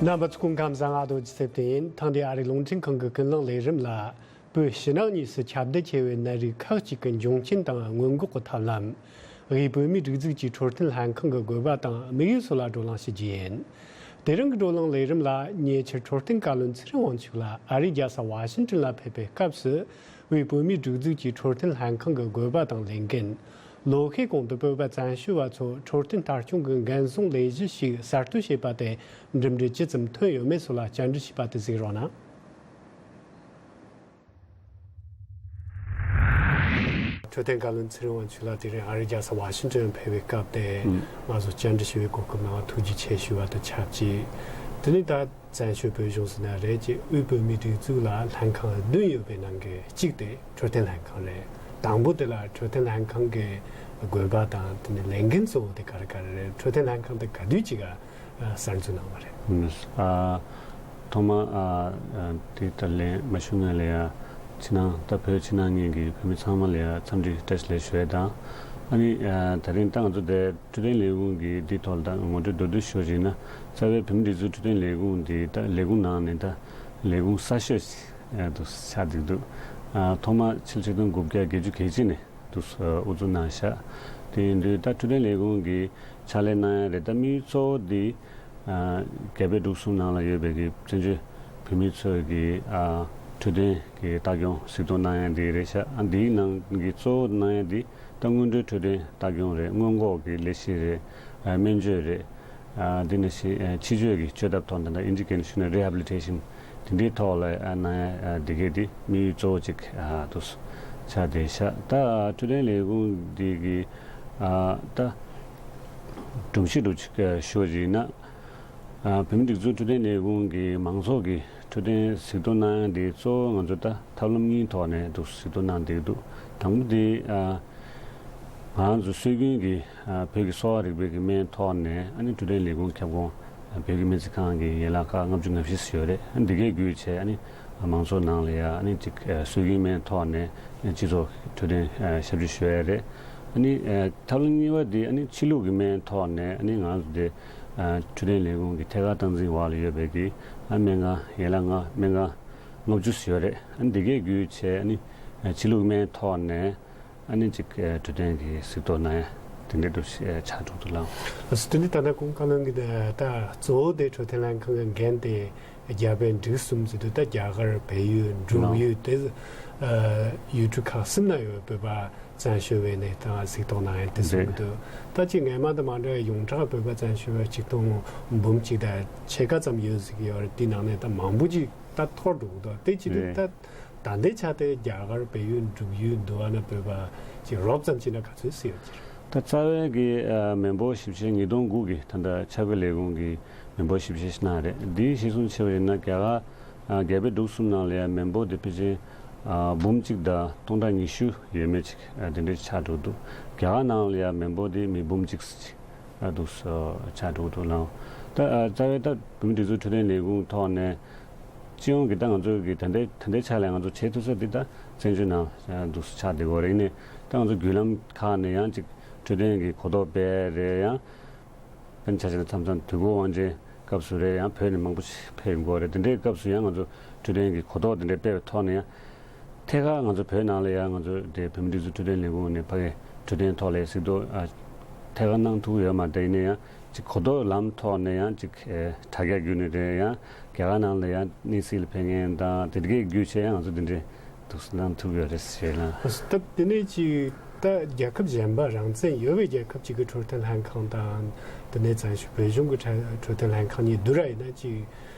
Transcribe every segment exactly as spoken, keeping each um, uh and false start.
རྣམ་པ་ཚོ་སྐུ་ཁམས་བཟང་། ཨ་རྡོ་རྗེ་ཚེ་བརྟན་ཡིན། ཐེངས་འདིའི་ཨ་རིའི་རླུང་འཕྲིན་ཁང་གི་ཀུན་གླེང་ལས་རིམ་ལ། བོད་ཕྱི་ནང་གཉིས་སུ་ཁྱབ་གདལ་ཆེ་བའི་ནད་རིགས་ཁག་ཅིག་གི་འབྱུང་རྐྱེན་དང་སྔོན་འགོག་གི་ཐབས་ལམ། དབུས་བོད་མིའི་སྒྲིག་འཛུགས་ཀྱི་འཕྲོད་བསྟེན་ལྷན་ཁང་གི་དགོས་པ་དང་དམིགས་ཡུལ་སོགས་ལ་བགྲོ་གླེང་ཞུ་རྒྱུ་ཡིན། དེ་རིང་གི་བགྲོ་གླེང་ལས་རིམ་ལ་ཉེ་ཆར་འཕྲོད་བསྟེན་བཀའ་བློན་ཚེ་རིང་དབང་ཕྱུག་ལགས་ཨ་རིའི་རྒྱལ་ས་ཝ་ཤིང་ཏོན་ལ་ཕེབས་པའི་སྐབས་སུ། དབུས་བོད་མིའི་སྒྲིག་འཛུགས་ཀྱི་འཕྲོད་བསྟེན་ལྷན་ཁང་གི་དགོས་པ་དང་ལས་འགན། ལོ་ཤས་གོང་དུ་བོད་པ་བཙན་བྱོལ་བ་ཚོ་འཕྲོད་བསྟེན་ལྟ་སྐྱོང་གི་འགན་སྲུང་ལས་གཞི་ཞིག་གསར་གཏོད་བྱས་པ་དེ་འགྲིམ་འགྲུལ་ཇི་ཙམ་ཐོན་ཡོད་མེད་སོགས་ལ་བཅར་འདྲི་ཞུས་པ་དེ་གཟིགས་རོགས་གནང་། འཕྲོད་བསྟེན་བཀའ་བློན་ཚེ་རིང་དབང་ཕྱུག་ལགས་དེ་རིང་ཨ་རིའི་རྒྱལ་ས་ཝ་ཤིང་ཏོན་ཕེབས་པའི་སྐབས་དེ། ང་ཚོ་བཅར་འདྲི་ཞུ་བའི་གོ་སྐབས་གནང་བ་ཐུགས་རྗེ་ཆེ་ཞུ་བ་དང་ཆབས་ཅིག་དེ་ནས་ད། བཙན་བྱོལ་བོད་གཞུང་ཟེར་ན་རེད་ཅེས། དབུས་བོད་མིའི་སྒྲིག་འཛུགས་ལ་ལྷན་ཁང་བདུན་ཡོད་པའི་ནང་གི་གཅིག་དེ་འཕྲོད་བསྟེན་ལྷན་ཁང་རེད། དང་པོ་དེ་ལ་འཕྲོད་བསྟེན་ལྷན་ཁང་གི་དགོས་པ་དང་དེ་ནས་ལས་འགན་གཙོ་བོ་དེ་ག་རེ་ག་རེ་རེད། འཕྲོད་བསྟེན་ལྷན་ཁང་དེ་ག་དུས་ཅིག་ག་གསར་འཛུགས་གནང་བ་རེད། ཨ། ཐོག་མ་ཨ་ཨ་དེ་ལྟར་ལན་མ་ཞུ་སྔོན་ལ་ཡ། ཕྱི་ནང་ད་བོད་ཕྱི་ནང་གཉིས་ཀྱི་བོད་མི་ཚང་མ་ལ་ཡ་འཚམས་འདྲི་བཀྲ་ཤིས་བདེ་ལེགས་ཞུ་ཡས་དང་། ཨ་ནི་ཨ་ད་རིང་ད་ང་ཚོ་དེ། འཕྲོད་བསྟེན་ལས་ཁུངས་ཀྱི་འདི་ཐོག་ལ་ད་ངོ་སྤྲོད་མདོར་བསྡུས་ཞུ་བ་ཡིན་ན། རྩ་བའི་བོད་མིའི་སྒྲིག་འཛུགས་འཕྲོད་བསྟེན་ལས་ཁུངས་འདི་ད་ལས་ཁུངས་ནང་ནས་ད་ལས་ཁུངས་གསར་ཤོས་ཤིག་ཨ་དུ་ཆགས་བསྡད་འདུག་ཨ་ཐོག་མ་ཕྱི་ལོ་ཆིག་སྟོང་དགུ་བརྒྱ་བརྒྱད་ཅུ་གྱ་གཅིག་ནས་དུ་དབུ་འཛུགས་གནང་ཤག་དེ་ཡིན་དུས་ད་འཕྲོད་བསྟེན་ལས་ཁུངས་ཀྱི་ཕྱག་ལས་གནང་ཡ་རེད། ད་དམིགས་ཡུལ་གཙོ་བོ་འདི་ཨ་རྒྱ་བལ་འབྲུག་གསུམ་ནང་ལ་ཡོད་པའི་གི་བཙན་བྱོལ་བོད་མི་ཚོའི་གི་ཨ་འཕྲོད་བསྟེན་གི་ལྟ་སྐྱོང་གཟིགས་རྟོག་གནང་ཡ་འདི་རེད་ཤག་ཨ་འདིའི་ནང་གི་གཙོ་བོ་གནང་ཡ་འདི། ད་སྔོན་འགྲོའི་འཕྲོད་བསྟེན་ལྟ་སྐྱོང་རེད། སྔོན་འགོག་གི་ལས་གཞི་རེད། ཨ་སྨན་བཅོས་རེད། ཨ་དེ་ནང་བཞིན་ཨ་སྤྱི་སྤྱོད་ཀྱི་བཅོས་ཐབས་ཐོག་ནས་ད་ཨིན་ཇི་སྐད་ནས་ཞུས་ན་རི་ཧེ་བི་ལི་ཊེ་ཤན་དེ་འདྲའི་ཐོག་ལ་ཨ་གནང་ཡ་ཨ་དེ་གས་དེ་དམིགས་ཡུལ་གཙོ་བོ་གཅིག་ཨ་དུ་ཆགས་བསྡད་ཤག་ད་འཕྲོད་བསྟེན་ལས་ཁུངས་འདི་གི་ཨ་ད་སྒྲོམ་གཞི་འདྲ་ཅིག་ཨ་ཞུ་བ་ཡིན་ན། ཨ་བོད་མིའི་སྒྲིག་འཛུགས་འཕྲོད་བསྟེན་ལས་ཁུངས་ཀྱིས་མང་ཚོགས་ཀྱི་འཕྲོད་བསྟེན་གཟིགས་རྟོག་གནང་ཡ་འདི་གཙོ་བོ་ང་ཚོ་ད་ཐབས་ལམ་གཉིས་ཐོག་ནས་འདུག་གཟིགས་རྟོག་གནང་བསྡད་ཀྱི་འདུག་དང་པོ་དེ་ཨ་ང་ཚོ་སྲོལ་རྒྱུན་གྱི་ཨ་བོད་ཀྱི་གསོ་བ་རིག་པའི་གི་སྨན་ཐོག་ནས་ཨ་ནི་འཕྲོད་བསྟེན་ལས་ཁུངས་ཁྱབ་ཁོངས་ཨ་བོད་ཀྱི་སྨན་རྩིས་ཁང་གི་ཡན་ལག་ཁག་ལྔ་བཅུ་ང་བཞི་ཙམ་ཡོད་རེད། ཨ་འདི་གས་བརྒྱུད་བྱས་ཨ་ནི་ཨ་མང་ཚོགས་ནང་ལ་ཡ་ཨ་ནི་ཅིག་ཨ་སྲོལ་རྒྱུན་སྨན་ཐོག་ནས་ཨ་སྤྱི་ཚོགས་འཕྲོད་བསྟེན་ཨ་ཞབས་ཞུ་ཞུ་ཡ་རེད། ཨ་ནི་ཨ་ཐབས་ལམ་གཉིས་པ་དེ་ཨ་ནི་ཕྱི་ལུགས་ཀྱི་སྨན་ཐོག་ནས་ཨ་ནི་ང་ཚོ་དེ། ཨ་འཕྲོད་བསྟེན་ལས་ཁུངས་ཀྱི་ཐད་ཀར་སྟངས་འཛིན་འོག་ལ་ཡོད་པའི་གི་ཨ་སྨན་ཁང་ཡན་ལག་ལྔ་སྨན་ཁང་ལྔ་བཅུ་ཙམ་ཡོད་རེད། ཨ་འདི་གས་བརྒྱུད་བྱས་ཨ་ནི་ཨ་ཕྱི་ལུགས་སྨན་ཐོག་ནས་ཨ་ནི་ཅིག་ཨ་འཕྲོད་བསྟེན་གྱི་གཟིགས་རྟོག་གནང་ཡ་དེ་འདྲ་འདུག་ཨ་ཆགས་འགྲོ་འདུག་ལགས། ཨ་སི་དེ་ནི་ད་ལྟ་ཀུན་བཀའ་བློན་གྱིས་ད་གཙོ་བོ་དེ་འཕྲོད་བསྟེན་ལྷན་ཁང་གི་འགན་དེ་རྒྱ་བལ་འབྲུག་གསུམ་ཟེར་དུས་ད་རྒྱ་གར་བལ་ཡུལ་འབྲུག་ལགས། ཡུལ་དེ་ཨ་ཡུལ་གྲུ་ཁག་གསུམ་ན་ཡོད་བོད་པ། བཙན་བྱོལ་བའི་གནས་སྟངས་གཟིགས་རྟོག་གནང་ཡ་དེ་གསུང་གི་འདུག་ད་ཅིག་སྔོན་མ་དང་མ་འདྲ་བའི་ཡོངས་གྲགས་བོད་པ་བཙན་བྱོལ་བ་ཆིག་སྟོང་འབུམ་གཅིག་དང་ཕྱེད་ཀ་ཙམ་ཡོད་ཟེར་གི་ཡོད་རེད། དེ་ནང་ནས་ད་མང་པོ་ཅིག་ད་འཐོར་འགྲོ་གི་འདུག་དེ་ཅི་རེད། ད་ད་ལྟའི་ཆ་དེ་རྒྱ་གར་བལ་ཡུལ་འབྲུག་ཡུལ་འདི་བ་ན་བོད་པ་ཅིག་རོབ་ཙམ་ཅིག་ན་ག་ཚོད་ཟེར་ཡོད་ཀྱི་རེད། ད་རྩ་བའི་གི་ཨ་མི་འབོར་ཞིབ་བཤེར་ཉིས་སྟོང་དགུ་གི་ད་ལྟ་ཆ་བགོས་ལས་ཁུངས་ཀྱི་མི་འབོར་ཞིབ་བཤེར་ཞིག་གནང་རེད། འདིའི་གཞིར་བཟུང་བྱས་པ་ཡིན་ན་རྒྱ་གར་ཨ་རྒྱ་བལ་འབྲུག་གསུམ་ནང་ལ་ཡང་མི་འབོར་དེ་ཕལ་ཆེར་ཨ་འབུམ་གཅིག་དང་སྟོང་ཕྲག་ཉི་ཤུ་ཡས་མས་ཅིག་ཨ་དེ་འདྲ་ཆགས་འགྲོ་འདུག་རྒྱ་གར་ནང་ལ་ཡང་མི་འབོར་དེ་མི་འབུམ་གཅིག་ཙམ་ཅིག་ཨ་འདུག་སེ་ཆགས་འགྲོ་འདུག་ལགས། ད་ཨ་རྩ་བའི་ད་བོད་མིའི་སྒྲིག་འཛུགས་འཕྲོད་བསྟེན་ལས་ཁུངས་ཐོག་ནས་སྤྱི་ཡོངས་ཀྱི་ད་ང་ཚོ་གི་ད་ལྟའི་ད་ལྟའི་ཆ་ལ་ང་ཚོ་བྱེད་ཐུབ་ས་འདི་ད་བཙན་བྱོལ་ནང་ཨ་འདུག་སེ་ཆགས་བསྡད་ཡོད་རེད། ཡིན་ནའི་ད་ང་ཚོ་བརྒྱུད་ལམ་ཁག་ནས་ཡང་ཅིག་འཕྲོད་བསྟེན་གྱི་གོ་རྟོགས་སྤེལ་རེད། ཡང་དཔེར་ན་ཆ་བཞག་ན་མཚམས་མཚམས་དུས་འཁོར་དབང་ཆེན་སྐབས་སུ་རེད། ཡང་བོད་ནས་མང་པོ་ཞིག་ཕེབས་ཡོང་གི་ཡོད་རེད། དེ་འདྲའི་སྐབས་སུ་ཡང་ང་ཚོ་འཕྲོད་བསྟེན་གྱི་གོ་རྟོགས་དེ་འདྲ་སྤེལ་བའི་ཐོག་ནས་ཡང་ཐད་ཀར་ང་ཚོ་བོད་ནང་ལ་ཡང་ང་ཚོ་དེ་བོད་མིའི་སྒྲིག་འཛུགས་འཕྲོད་བསྟེན་ལས་ཁུངས་ནས་ཕ་གིའི་འཕྲོད་བསྟེན་ཐོག་ལ་གཟིགས་རྟོག་ཨ་ཐད་ཀར་གནང་ཐུབ་ཀྱི་ཡོད་མ་རེད། ཡིན་ན་ཡང་ཅིག་གོ་རྟོགས་ལམ་ཐོག་ནས་ཡང་ཅིག་ཨེ་དྲ་རྒྱ་བརྒྱུད་ནས་རེད། ཡང་རྒྱ་གར་ནང་ལ་ཡང་གནས་གཟིགས་ལ་ཕེབས་མཁན་དང་དེ་འདྲའི་བརྒྱུད་བྱས་ཡང་ང་ཚོ་དེ་འདྲའི་འདུག་སེ་གནང་ཐུབ་ཡོད་རེད་ཟེར་ལ། སྟབས་དེ་ནས་ཅིག་ད་རྒྱལ་ཁབ་གཞན་པ་རང་བཙན་ཡོད་པའི་རྒྱལ་ཁབ་ཅིག་གི་འཕྲོད་བསྟེན་ལྷན་ཁང་དང་དེ་ནས་བཙན་བྱོལ་བོད་གཞུང་གི་འཕྲོད་བསྟེན་ལྷན་ཁང་གཉིས་བསྡུར་བ་ཡིན་ན་ཅིག་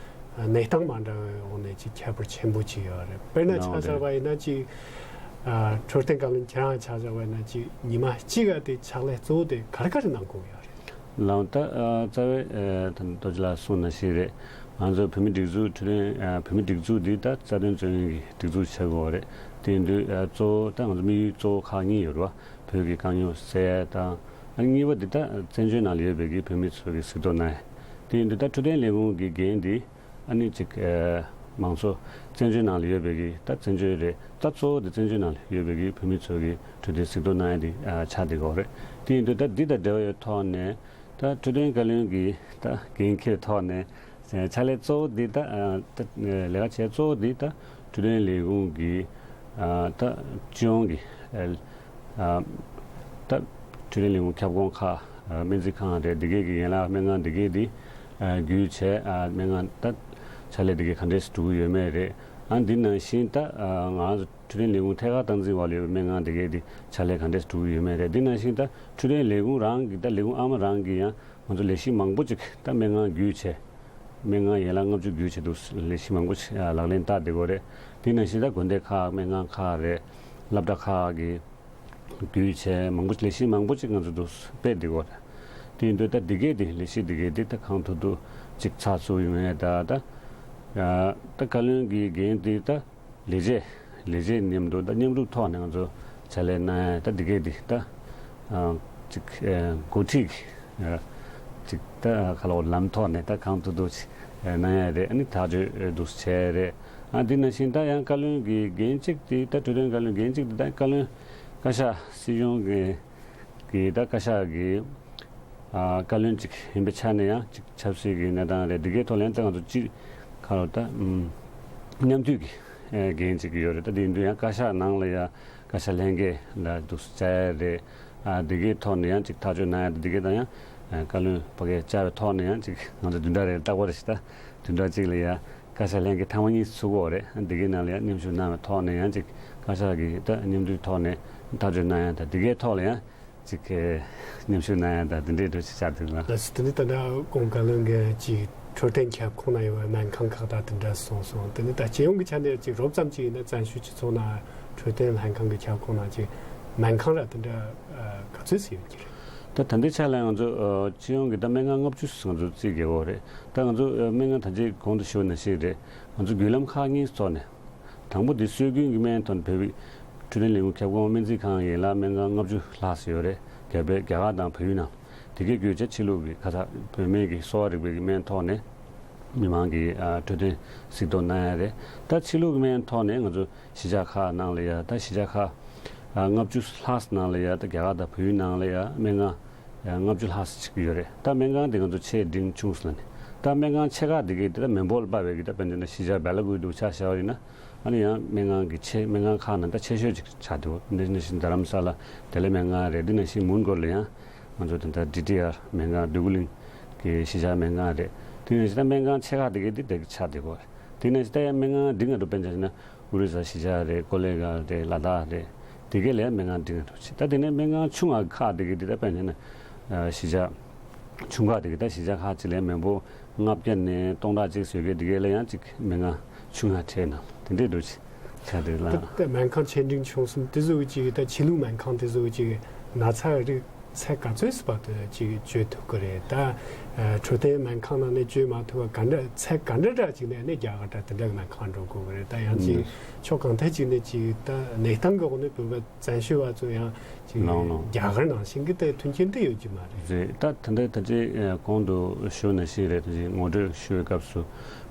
གནས་སྟངས་མ་འདྲ་བའི་འོག་ནས་ཅིག་ཁྱད་པར་ཆེན་པོ་ཅིག་ཡོད་རེད། དཔེར་ན་ཆ་བཞག་པ་ཡིན་ན་ཅིག་འཕྲོད་བསྟེན་བཀའ་བློན་ཁྱེད་རང་ཆ་བཞག་པ་ཡིན་ན་ཅིག་ཉི་མ་གཅིག་ག་དེ་ཕྱག་ལས་གཙོ་བོ་དེ་ག་རེ་ག་རེ་གནང་དགོས་ཡོད་རེད། ལགས། ད་ཨ་རྩ་བའི་ཨ་ད་རྡོ་རྗེ་ལགས་གསུངས་ནང་བཞིན་རེད། ང་ཚོ་བོད་མིའི་སྒྲིག་འཛུགས་འཕྲོད་བསྟེན་ཨ་བོད་མིའི་སྒྲིག་འཛུགས་འདི་ད་རྩ་དོན་རྩོད་མཁན་གྱི་སྒྲིག་འཛུགས་ཆགས་ཀྱི་ཡོད་རེད། དེ་ཡིན་དུས་ཨ་གཙོ་བོ་ད་ང་ཚོ་དམིགས་ཡུལ་གཙོ་བོ་ཁག་གཉིས་ཡོད་རེད་བ། བོད་ཀྱི་དཀའ་རྙོག་སེལ་ཡ་དང་། ཨ་གཉིས་པ་འདི་ད་བཙན་བྱོལ་ནང་ལ་ཡོད་པའི་གི་བོད་མི་ཚོ་གི་གཟིགས་རྟོག་གནང་ཡ། དེ་ཡིན་དུས་ད་འཕྲོད་བསྟེན་ལས་ཁུངས་ཀྱི་འགན་འདི་ཨ་ནི་ཅིག་ཨ་མང་ཚོགས་བཙན་བྱོལ་ནང་ལ་ཡོད་པའི་གི་ད་བཙན་བྱོལ་རེད། ད་གཙོ་བོ་དེ་བཙན་བྱོལ་ནང་ལ་ཡོད་པའི་གི་བོད་མི་ཚོ་གི་འཕྲོད་བསྟེན་གཟིགས་རྟོག་གནང་ཡ་དེ་ཨ་ཆགས་བསྡད་ཀྱི་ཡོད་རེད། དེ་ཡིན་དུས་ད་འདི་དང་འབྲེལ་བ་ཡོད་ཐོག་ནས་ད་འཕྲོད་བསྟེན་བཀའ་བློན་གྱིས་ད་འགན་འཁྱེར་ཐོག་ནས་ ཕྱག་ལས་གཙོ་བོ་འདི་ད་ད་ལས་ཀ་བྱེད་གཙོ་བོ་འདི་ད་འཕྲོད་བསྟེན་ལས་ཁུངས་ཀྱི་ད་སྤྱི་ཡོངས་ཀྱི་ད་འཕྲོད་བསྟེན་ལས་ཁུངས་ཁྱབ་ཁོངས་ཁག་སྨན་རྩིས་ཁང་རེད། འདི་གས་ཀྱི་ཡན་ལག་སྨན་ཁང་འདི་གས་འདི་བརྒྱུད་བྱས་སྨན་ཁང་ད་ཕྱག་ལས་འདི་གས་ག་འདྲས་སེ་འགྲོ་གི་ཡོད་མེད་རེད། ཨ་འདི་ནང་བཞིན་ད་ང་ཚོ་འཕྲོད་བསྟེན་ལས་ཁུངས་ཐད་ཀར་སྟངས་འཛིན་འོག་ལ་ཡོད་པའི་སྨན་ཁང་དེ་གས་དེ་ཕྱག་ལས་ག་འདྲས་འགྲོ་གི་ཡོད་མེད་རེད། དེ་ནང་བཞིན་ད་འཕྲོད་བསྟེན་ལས་ཁུངས་རང་གི་ད་ལས་ཁུངས་ཨ་མ་རང་གི་ཡང་ང་ཚོ་ལས་གཞི་མང་པོ་ཅིག་ད་སྨན་ཁང་བརྒྱུད་བྱས་སྨན་ཁང་ཡན་ལག་ལྔ་བཅུ་བརྒྱུད་བྱས་འདུག་ལས་གཞི་མང་པོ་ཅིག་ལག་ལེན་བསྟར་བསྡད་ཀྱི་ཡོད་རེད། དེ་ནང་བཞིན་ད་དགོན་སྡེ་ཁག་སྨན་ཁང་ཁག་རེད། སློབ་གྲྭ་ཁག་གི་བརྒྱུད་བྱས་མང་པོ་ལས་གཞི་མང་པོ་ཅིག་ང་ཚོ་འདུག་སྤེལ་བསྡད་ཀྱི་ཡོད་རེད། དེ་ཡིན་དུས་ད་འདི་གས་དེ་ལས་གཞི་འདི་གས་དེ་ད་གང་ཐུབ་ཐུབ་ཅིག་ཚགས་ཚུད་ཡོང་ཡས་ད་ད་ད་བཀའ་བློན་གྱི་འགན་དེ་ད། ལས་བྱེད་ལས་བྱེད་མཉམ་དུ་ད་མཉམ་རུབ་ཐོག་ནས་ང་ཚོ་ཕྱག་ལས་གནང་ཡ་ད་འདི་གས་འདི་ད་ཅིག་འགོ་ཁྲིད་ཀྱི་ཅིག་ད་ཁ་ལོ་ལམ་ཐོག་ནས་ད་གང་ཐུབ་ཐུབ་ཅིག་གནང་ཡ་རེད། ཨ་ནི་ཐག་གཅོད་འདུག་བྱས་རེད། ཨ་འདི་ནང་བཞིན་ད་ཡང་བཀའ་བློན་གྱི་འགན་གཅིག་དེ་ད་འཕྲོད་བསྟེན་བཀའ་བློན་འགན་གཅིག་དེ་ད་བཀའ་བློན་བཀའ་ཤག་སྲིད་གཞུང་གི་གི་ད་བཀའ་ཤག་གི་ཨ་བཀའ་བློན་ཅིག་ཡིན་པའི་ཆ་ནས་ཡང་ཅིག་ཆབ་སྲིད་ཀྱི་གནས་སྟངས་རེད། འདི་གའི་ཐོག་ལ་ཡང་ད་ང་ཚོ་ཅིག་ཁ་ལོ་ད་ཨམ་མཉམ་མཐུད་ཀྱི་ཨེ་འགན་ཅིག་ཡོད་རེད། ད་དེ་ཡིན་དུས་ཡང་བཀའ་ཤག་ནང་ལ་ཡང་བཀའ་ཤག་ལྷན་རྒྱས་ལ་འདུག་སེ་བཅར་ཡ་རེད། ཨ་འདི་གའི་ཐོག་ནས་ཡང་ཅིག་ཐག་གཅོད་གནང་ཡ་དང་འདི་གའི་དང་ཡང་ཨ་བཀའ་བློན་ཕ་གིར་བཅར་བའི་ཐོག་ནས་ཡང་ཅིག་ང་ཚོ་བདུན་ཕྲག་རེ་རེ་རྟག་པར་རེ་ཞིག་ད་བདུན་ཕྲག་གཅིག་ལ་ཡང་བཀའ་ཤག་ལྷན་རྒྱས་ཐེངས་མ་གཉིས་ཚུགས་ཀྱི་ཡོད་རེད། ཨ་འདི་གའི་ནང་ལ་ཡང་མཉམ་ཞུགས་གནང་བའི་ཐོག་ནས་ཡང་ཅིག་བཀའ་ཤག་གི་ད་མཉམ་འབྲེལ་ཐོག་ནས་ཐག་གཅོད་གནང་ཡ་དང་འདི་གའི་ཐོག་ལ་ཡང་ཅིག་མཉམ་ཞུགས་གནང་ཡ་དང་འདི་འདྲའི་འགྲོ་ཅིག་བྱ་འདུག་ལ། ལགས་སོ། དེ་ནི་ད་ལྟ་ཁོང་བཀའ་བློན་གྱི་ཅིག་འཕྲོད་བསྟེན་ཁྱབ་ཁོངས་ན་ཡོད་པའི་སྨན་ཁང་ཁག་དང་དེ་འདྲ་གསུངས་སོང་། དེ་ནི་ད་སྤྱི་ཡོངས་ཀྱི་ཆ་ནས་ཅིག་རོབ་ཙམ་ཅིག་ཡིན་ན་བཙན་བྱོལ་སྤྱི་ཚོགས་ནང་འཕྲོད་བསྟེན་ལྷན་ཁང་གི་ཁྱབ་ཁོངས་ནང་ཅིག་སྨན་ཁང་ར་དེ་འདྲ་ག་ཚོད་ཙམ་ཡོད་ཀྱི་རེད། ད་ད་ལྟའི་ཆ་ལ་ང་ཚོ་ཨ་སྤྱི་ཡོངས་ཀྱི་ད་སྨན་ཁང་ལྔ་བཅུ་ང་ཚོ་རྩིས་རྒྱག་གི་ཡོད་རེད། ད་ང་ཚོ་ཨ་སྨན་ཁང་ད་ཅིག་གོང་དུ་ཞུས་ནང་བཞིན་རེད། ང་ཚོ་བརྒྱུད་ལམ་ཁག་གཉིས་ཐོག་ནས། དང་པོ་དེ་སྲོལ་རྒྱུན་གྱི་སྨན་ཐོག་ནས་བོད་པའི་འཕྲོད་བསྟེན་ལས་ཁུངས་ཁྱབ་ཁོངས་སྨན་རྩིས་ཁང་ཡན་ལག་སྨན་ཁང་ལྔ་བཅུ་ལྷག་ཙམ་ཡོད་རེད། རྒྱ་བལ་རྒྱ་གར་དང་བལ་ཡུལ་ནང་དེ་གའི་བརྒྱུད་བྱས་ཕྱི་ལུགས་ཀྱི་ཁ་ཚ་བོད་སྨན་གྱི་གསོ་བ་རིག་པའི་སྨན་ཐོག་ནས་མི་མང་གི་ཨ་འཕྲོད་བསྟེན་གཟིགས་རྟོག་གནང་ཡ་རེད། ད་ཕྱི་ལུགས་ཀྱི་སྨན་ཐོག་ནས་ང་ཚོ་གཞིས་ཆགས་ཁག་ནང་ལ་ཡ་ད་གཞིས་ཆགས་ཁག་ཨ་ལྔ་བཅུ་ལྷག་ཙམ་ནང་ལ་ཡ་ད་རྒྱ་གར་དང་བལ་ཡུལ་ནང་ལ་ཡ་སྨན་ཁང་ཡང་ལྔ་བཅུ་ལྷག་ཙམ་ཅིག་ཡོད་རེད། ད་སྨན་ཁང་དེ་ང་ཚོ་ཆེ་འབྲིང་ཆུང་ཟེར་ནས། ད་སྨན་ཁང་ཆེ་ཁག་དེ་གའི་དེ་ད་མི་འབོར་ལ་དཔག་པའི་གི་ད་དཔེར་ན་གཞིས་ཆགས་སྦེ་ལ་ཀུ་དུ་ཆ་བཞག་པ་ཡིན་ན། ཨ་ནི་ཡང་སྨན་ཁང་གི་ཆེ་སྨན་ཁང་ཁག་ནང་ད་ཆེ་ཤོས་ཅིག་ཆགས་འདུག་འདི་ནང་བཞིན་རྡ་རམ་ས་ལ་བདེ་ལེགས་སྨན་ཁང་རེད། འདི་ནང་བཞིན་མོན་གྷོ་ལ་ཡང་ང་ཚོ་ད་ལྟ་ཌི་ཊི་ཨར་སྨན་ཁང་འདོད་རྒུ་གླིང་གི་གཞིས་ཆགས་སྨན་ཁང་རེད། དེ་ནང་བཞིན་ད་སྨན་ཁང་ཆེ་ཁག་དེ་གའི་དེ་དེ་གི་ཆགས་བསྡད་ཀྱི་ཡོད་རེད། དེ་ནང་བཞིན་ད་ཡང་སྨན་ཁང་འབྲིང་ང་འགྲོ་དཔེར་ན་བཞག་ན། ཨོ་རི་ས་གཞིས་ཆགས་རེད། ཀོ་ལི་གྷལ་རེད། ལ་དྭགས་རེད། དེ་གའི་ལ་སྨན་ཁང་འབྲིང་ང་འགྲོ་ཆེ། ད་དེ་ནས་སྨན་ཁང་ཆུང་ང་ཁག་དེ་གའི་དེ་ད་དཔེར་ན་ན་གཞིས་ཆགས་ཆུང་ཁག་དེ་གའི་ད་གཞིས་ཆགས་ཁག་ཅིག་ལ་མི་འབོར་ལྔ་བརྒྱ་ནས་སྟོང་ཕྲག་གཅིག་ཙམ་ཡོད་གི་དེ་གའི་ལ་ཡང་ཅིག་སྨན་ཁང་ཆུང་ང་ཁྲལ་ན་དེ་འདྲས་འགྲོ་ཆེ་ཆགས་དེ་ལ། ད་ལྟ་སྨན་ཁང་ཆེ་འབྲིང་ཆུང་གསུམ་དེ་ཚོ་གི་ཅིག་ད་ཕྱི་ལུགས་སྨན་ཁང་དེ་ཚོ་གི་ཅིག་ན་ཚ་རིགས་ཚད་ག་ཚོད་ཙམ་བར་དུ་ཅིག་བཅོས་ཐུབ་ཀྱི་རེད། ད་ཨ་འཕྲོད་བསྟེན་སྨན་ཁང་ནང་ནས་བཅོས་མ་ཐུབ་པ་ག་འདྲ་ཚད་ག་འདྲ་འདྲ་ཅིག་ནས་ནས་རྒྱ་གར་འདྲ་དེ་འདྲ་གི་སྨན་ཁང་འགྲོ་དགོས་ཀྱི་རེད། ད་ཡང་ཅིག་ཕྱོགས་གང་ཐད་ཅིག་ནས་ཅིག་ད་གནས་སྟངས་ཀྱི་འོག་ནས་བོད་པ་བཙན་བྱོལ་བ་ཚོ་ཡང་ཅིག་ལགས་ལགས། རྒྱ་གར་ནང་བཞིན་གྱི་ད་མཐུན་རྐྱེན་དེ་ཡོད་ཀྱི་མ་རེད། རེད། ད་ད་ལྟ་ད་ཅིག་གོང་དུ་ཞུས་ནང་བཞིན་རེད། ད་ཅིག་ངོ་སྤྲོད་ཞུ་བའི་སྐབས་སུ་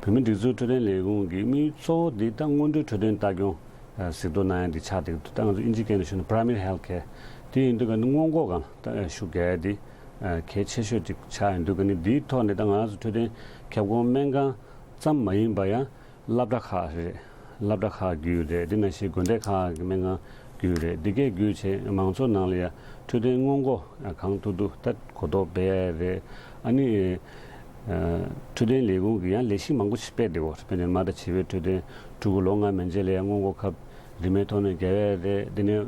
བོད་མིའི་སྒྲིག་འཛུགས་འཕྲོད་བསྟེན་ལས་ཁུངས་ཀྱི་དམིགས་ཡུལ་གཙོ་བོ་འདི་ད་སྔོན་འགྲོའི་འཕྲོད་བསྟེན་ལྟ་སྐྱོང་གཟིགས་རྟོག་གནང་ཡ་འདི་ཆགས་བསྡད་འདུག་ད་ང་ཚོ་ཨིན་ཇིའི་སྐད་ནས་ཞུ་ན་Primary Health Care། དེ་ཡིན་དུས་ཀ་ནི་སྔོན་འགོག་སྒང་ལ་ད་ཤུགས་རྒྱག་ཡ་འདི་གལ་ཆེ་ཤོས་ཅིག་ཆགས་ཡོང་དུས་ཀ་ནི་འདིའི་ཐོག་ནས་ད་ང་ཚོ་འཕྲོད་བསྟེན་ཁྱབ་ཁོངས་སྨན་ཁང་ཙམ་མ་ཡིན་པ་ཡང་སློབ་གྲྭ་ཁག་རེད། སློབ་གྲྭ་ཁག་བརྒྱུད་རེད། དེ་ནང་བཞིན་དགོན་སྡེ་ཁག་གི་སྨན་ཁང་བརྒྱུད་རེད། འདི་གས་བརྒྱུད་བྱས་མང་ཚོགས་ནང་ལ་ཡང་འཕྲོད་བསྟེན་སྔོན་འགོག་གང་ཐུབ་ཐུབ་ད་གོ་རྟོགས་སྤེལ་ཡ་རེད། ཨ་ནི། ཨ་འཕྲོད་བསྟེན་ལས་ཁུངས་ཀྱི་ཡང་ལས་གཞི་མང་པོ་ཞིག་སྤེལ་བསྡད་ཡོད་རེད། དཔེར་ན་མ་དང་བྱིས་པའི་འཕྲོད་བསྟེན་ཕྲུ་གུ་ལོ་ལྔ་མན་ཆད་ལ་ཡང་སྔོན་འགོག་ཁབ་རིན་མེད་ཐོག་ནས་རྒྱག་ཡ་རེད། དེ་ནས་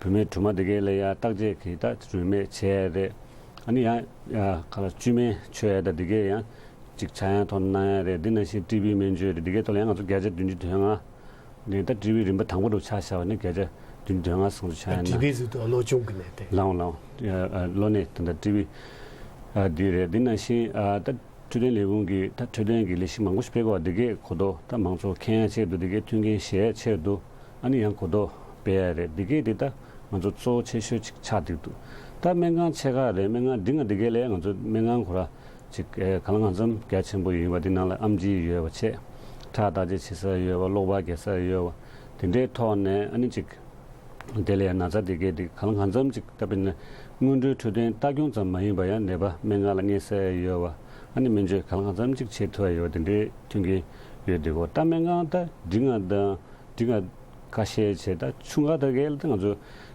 བུད་མེད་སྦྲུམ་མ་དེ་གས་ལ་ཡང་བརྟག་དཔྱད་ཀྱི་ད་རིན་མེད་བྱས་ཡ་རེད། ཨ་ནི་ཡང་ཁ་ལ་བཅུད་སྨན་མཆོད་ཡ་ད་དེ་གས་ཡང་ཅིག་ཆག་ཡང་ཐོག་གནང་ཡ་རེད། དེ་ནང་བཞིན་ཊི་བི་སྨན་བཅོས་རེད། དེ་གས་ཐོག་ལ་ཡང་ང་ཚོ་བརྒྱ་ཆ་བདུན་ཅུ་དོན་ལྔ་ནས་ད་ཊི་བི་རིམ་པ་དང་པོ་རུ་ཆ་བཞག་པ་ནི་བརྒྱ་ཆ་བདུན་ཅུ་དོན་ལྔ་སོང་ཚོ་ཆག་ཡ་ན། ཊི་བི་ཟེར་དུས་གློ་གཅོང་གི་ནད་དེ། ལའང་ལའང་གློ་ནད་དེ་འདྲ་ཊི་བི་འདི་རེད། དེ་ནང་བཞིན་ད། འཕྲོད་བསྟེན་ལས་ཁུངས་ཀྱིས་ད་འཕྲོད་བསྟེན་གྱི་ལས་གཞི་མང་པོ་ཞིག་སྤེལ་དགོས་པ་འདི་གས་གོ་རྟོགས་ད་མང་ཚོགས་མཁྱེན་ཡ་ཆེད་དུ་འདི་གས་མཐུན་རྐྱེན་བཞེས་ཡ་ཆེད་དུ་ཨ་ནི་ཡང་གོ་རྟོགས་སྤེལ་ཡ་རེད། འདི་གས་འདི་ད་ང་ཚོ་གཙོ་བོ་ཆེ་ཤོས་ཅིག་ཆགས་བསྡད་འདུག་ད་སྨན་ཁང་ཆེ་ཁག་རེད། སྨན་ཁང་འབྲིང་བ་འདི་གས་ལས་ང་ཚོ་སྨན་ཁང་ཁོ་ར་ཅིག་གང་ལ་གང་འཚམ་རྒྱ་ཆེན་པོ་ཡིན་པ། འདི་ནང་ལ་ཨེམ་ཆི་ཡོད་པ་བྱས། ཁྲག་བརྟག་དཔྱད་བྱེད་ས་ཡོད་པ། གློག་པར་རྒྱག་ས་ཡོད་པ། དེ་འདྲའི་ཐོག་ནས་ཨ་ནི་ཅིག་དེ་ལས་ན་ཚ་དེ་གས་དེ་གང་ལ་གང་འཚམ་ཅིག་ད་དཔེར་ན་སྔོན་འགྲོའི་འཕྲོད་བསྟེན་ལྟ་སྐྱོང་ཙམ་མ་ཡིན་པ་ཡང་ནད་པ་སྨན་ཁང་ལ་སྙེག་ས་ཡོད་ ཨ་ནི་སྨན་བཅོས་གང་ལ་གང་འཚམ་ཅིག་བྱེད་ཐུབ་ཡ་ཡོད་དེ་འདྲའི་མཐུན་རྐྱེན་ཡོད་དེ་གོ། ད་སྨན་ཁང་ད་འབྲིང་བ་དང་འབྲིང་བ་ཁ་ཤས་བྱས། ད་ཆུང་བ་དེ་གའི་ལ་ད་ང་ཚོ་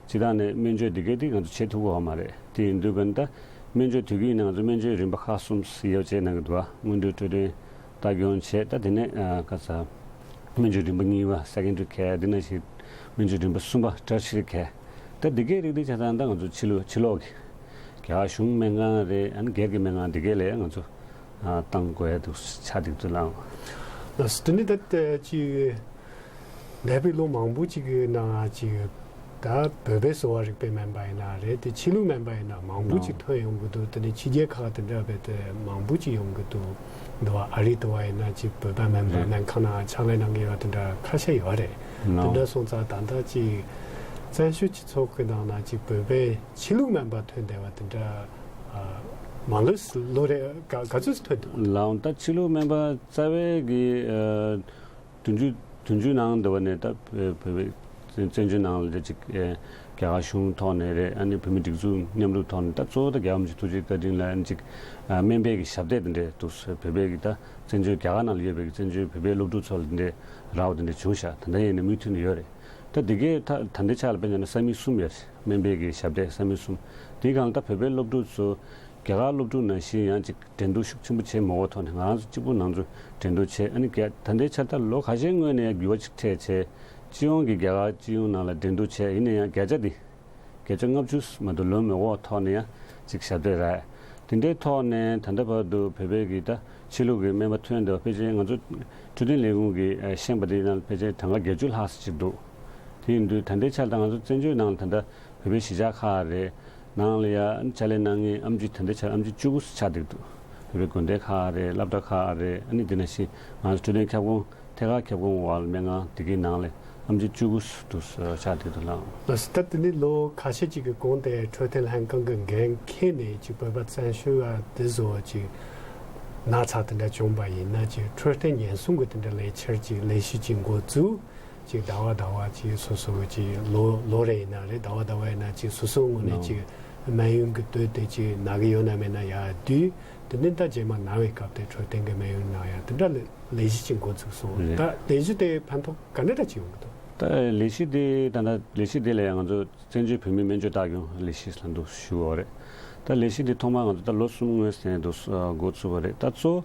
སྤྱི་བཏང་ནས་སྨན་བཅོས་འདི་གའི་དེ་ང་ཚོ་བྱེད་ཐུབ་ཀྱི་ཡོད་མ་རེད། དེ་ཡིན་དུས་ཀྱང་ད་སྨན་བཅོས་དུས་རྒྱུན་ནང་ང་ཚོ་སྨན་བཅོས་རིམ་པ་ཁག་གསུམ་ཡོད་བྱས་གནང་གི་འདུག་ཨ། སྔོན་འགྲོའི་འཕྲོད་བསྟེན་ལྟ་སྐྱོང་བྱས། ད་དེ་ནས་ཨ་ཁ་ས་སྨན་བཅོས་རིམ་པ་གཉིས་པ་secondary care། དེ་ནང་བཞིན་སྨན་བཅོས་རིམ་པ་གསུམ་པ་tertiary care། ད་འདི་གའི་རིགས་དེ་ཆ་ཚང་ད་ང་ཚོ་ཕྱི་ལོགས་ཕྱི་ལོགས་ཀྱི་རྒྱ་གར་གཞུང་སྨན་ཁང་རེད། ཨ་ནི་སྒེར་གྱི་སྨན་ཁང་འདི་གའི་ལ་ང་ཚོ་ཨ་བཏང་དགོས་ཡ་འདུག་ཆགས་འདུག་ཚུར་ལངས། ལགས་སོ། དེ་ནི་ད་ཅིག་འདས་པའི་ལོ་མང་པོ་ཅིག་གི་ནང་ཅིག་ད་བོད་པའི་གསོ་བ་རིག་པའི་སྨན་པ་ཡིན་ན་རེད་དེ། ཕྱི་ལུགས་སྨན་པ་ཡིན་ན་མང་པོ་ཅིག་ཐོན་ཡོང་གི་འདུག་དེ་ནས་ཕྱི་རྒྱལ་ཁག་དེ་འདྲ་བས་དེ་མང་པོ་ཅིག་ཡོང་གི་འདུག་འདུག་བ། ཨ་རི་དུ་བ་ཡིན་ན་ཅིག་བོད་པ་སྨན་པ་སྨན་ཁང་ནང་ཕྱག་ལས་གནང་གི་ཡོད་དེ་འདྲ་ཁ་ཤས་ཡོད་རེད། དེ་འདྲ་སོང་ཙང་ད་ལྟ་ཅིག་བཙན་བྱོལ་སྤྱི་ཚོགས་ཀྱི་ནང་ན་ཅིག་བོད་པའི་ཕྱི་ལུགས་སྨན་པ་ཐོན་བསྡད་པ་དེ་འདྲ་མང་ལོས་ལོ་རེ་ག་ག་ཚོད་ཐོན་འདུག་ལའང་ད་ཕྱི་ལུགས་སྨན་པ་རྩ་བའི་གི་དུས་རྒྱུན་དུས་རྒྱུན་ནང་འདི་བ་ནས་ད་བོད་པའི་བཙན་བཙན་བྱོལ་ནང་ལ་ཅིག་རྒྱ་གར་གཞུང་ཐོག་ནས་རེད། ཨ་ནི་བོད་མི་སྒྲིག་འཛུགས་མཉམ་རུབ་ཐོག་ནས། ད་གཙོ་བོ་ད་རྒྱལ་བ་རིན་པོ་ཆེ་ཐུགས་རྗེ་བཀའ་དྲིན་ལ་ཨ་ནི་ཅིག་སྨན་པའི་གི་ཞབས་སྟེགས་དེ་འདྲས་འདུག་བོད་པའི་གི་ད་བཙན་བྱོལ་རྒྱ་གར་ནང་ལ་ཡོད་པའི་གི་བཙན་བྱོལ་བོད་པའི་སློབ་ཕྲུག་ཚོ་ལ་དེ་འདྲས་རག་པ་དེ་འདྲས་བྱུང་ཤག་ད་ལྟ་ཡིན་ནའི་མུ་མཐུད་ནས་ཡོད་རེད། ད་འདི་གའི་ད་ད་ལྟའི་ཆ་ལ་དཔེར་ན་ས་མིག་གསུམ་ཡོད་རེད། སྨན་པའི་གི་ཞབས་སྟེགས་ས་མིག་གསུམ། དེའི་སྒང་ལ་ད་བོད་པའི་སློབ་ཕྲུག་ཚོ་རྒྱ་གར་སློབ་ཕྲུག་ནང་བཞིན་ཡང་ཅིག་འགྲན་བསྡུར་ཤུགས་ཆེན་པོ་བྱེད་མ་དགོས་ཐོག་ནས་ང་རང་ཚོ་གཅིག་པུ་ནང་ཚོ་འགྲན་བསྡུར་བྱས། ཨ་ནི་རྒྱ་ད་ལྟའི་ཆར་ད་ལོ་ཁ་ཤས་སྔོན་ནས་ཡང་འགྱུར་བ་ཅིག་འཕྲད་བྱས། སྤྱི་ཡོངས་ཀྱི་རྒྱ་གར་སྤྱི་ཡོངས་ནང་ལ་འགྲན་བསྡུར་བྱས། ཡིན་ན་ཡང་བརྒྱ་ཆ་འདི་བརྒྱ་ཆ་ལྔ་བཅུ་མ་གཏོགས་ལོན་མི་དགོས་ཐོག་ནས་ཡང་ཅིག་ཞབས་སྟེགས་རག་དེ་འདྲའི་ཐོག་ནས་ད་ལྟ་བར་དུ་བོད་པའི་གི་ད་ཕྱི་ལུགས་ཀྱི་སྨན་པ་ཐོན་བསྡད་པ་ཕལ་ཆེར་ང་ཚོ་འཕྲོད་བསྟེན་ལས་ཁུངས་ཀྱིས་ཤེས་པ་དེ་ནང་ཕལ་ཆེར་གྲངས་ཀ་བརྒྱད་ཅུ་ལྷག་ཙམ་ཅིག་འདུག་དེ་ཡིན་དུས་ད་ལྟའི་ཆར་ད་ང་ཚོ་བཙན་བྱོལ་ནང་ལ་ད་ལྟ་བོད་པའི་གཞིས་ཆགས་ཁག་རེད། ནང་ལ་ཡ་ཕྱག་ལས་གནང་མཁན་ཨེམ་ཆི་ད་ལྟའི་ཆར་ཨེམ་ཆི་བཅུ་དགུ་ཆགས་བསྡད་འདུག་བོད་པའི་དགོན་སྡེ་ཁག་རེད། སློབ་གྲྭ་ཁག་རེད། ཨ་ནི་དེ་ནང་བཞིན་ང་ཚོ་འཕྲོད་བསྟེན་ཁྱབ་ཁོངས་ཐད་ཀར་ཁྱབ་ཁོངས་འོག་ལ་སྨན་ཁང་དེ་གའི་ནང་ལ་ཨེམ་ཆི་བཅུ་དགུ་འདུག་ཆགས་བསྡད་འདུག་ལགས། ལགས་སོ། ད་དེ་ནི་ལོ་ཁ་ཤས་ཅིག་གི་གོང་དེ་འཕྲོད་བསྟེན་ལྷན་ཁང་གི་འགན་འཁྱེར་ནས་ཅིག་བོད་པ་བཙན་བྱོལ་བ་དེ་བཟོ་བ་ཅིག་ན་ཚ་དེ་འདྲ་བྱུང་བ་ཡིན་ན་ཅིག་འཕྲོད་བསྟེན་ཉེན་སྲུང་གི་དེ་འདྲ་ལས་འཆར་ཅིག་ལས་གཞི་ཅིག་འགོ་བཙུགས། ཅིག་ཟླ་བ་ཟླ་བ་ཅིག་སོ་སོ་གི་ཅིག་ལོ་ལོ་རེ་ཡིན་ན་རེད། ཟླ་བ་ཟླ་བ་ཡིན་ན་ཅིག་སོ་སོའི་ངོས་ནས་ཅིག་སྨན་ཡོན་གྱི་དོད་དེ་ཅིག་ན་གི་ཡོད་ན་མེད་ན་ཡར་བསྡུས། དེ་ནས་ད་རྗེས་མ་ན་བའི་སྐབས་དེ་འཕྲོད་བསྟེན་གྱི་སྨན་ཡོན་གནང་ཡ་དེ་འདྲ་ལས་ལས་གཞི་ཅིག་འགོ་བཙུགས་སོང་། རེད། ད་ལས་གཞི་དེ་ཕན་ཐོགས་ག་འདྲ་འདྲ་ཅིག་ཡོང་གི་འདུག་ད་ལས་གཞི་དེ་ད་ལྟ་ལས་གཞི་དེ་ལ་ཡང་ང་ཚོ་བཙན་བྱོལ་བོད་མིའི་སྨན་བཅོས་ལྟ་སྐྱོང་ལས་གཞི་ལ་འདུག་ཞུ་བ་རེད། ད་ལས་གཞི་དེ་ཐོག་མར་ང་ཚོ་ད་ལོ་གསུམ་སྔོན་ཟིན་དུ་འགོ་ཚུགས་པ་རེད། ད་གཙོ་བོ་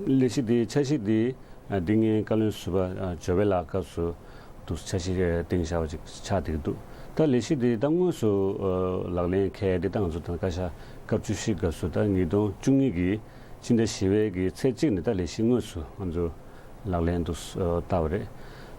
ལས་གཞི་དེ་འཆར་གཞི་དེ་ཨ་འདི་ངའི་བཀའ་བློན་ཟུར་པ་ཨ་ཇོ་བེ་ལགས་སྐབས་སུ་དུ་འཆར་གཞི་བཏིང་བཞག་པ་ཅིག་ཆགས་བསྡད་ཀྱི་འདུག་ད་ལས་གཞི་འདི་ད་དངོས་སུ་ཨ་ལག་ལེན་འཁེལ་ཏེ་ད་ང་ཚོ་ད་བཀའ་ཤག་སྐབས་བཅུ་བཞི་སྐབས་སུ་ད་ཉིས་སྟོང་བཅུ་གཉིས་ཀྱི་ཕྱི་ཟླ་བཞི་པའི་གི་ཚེས་གཅིག་ནས་ད་ལས་གཞི་དངོས་སུ་ང་ཚོ་ལག་ལེན་དུ་ཨ་བསྟར་བ་རེད།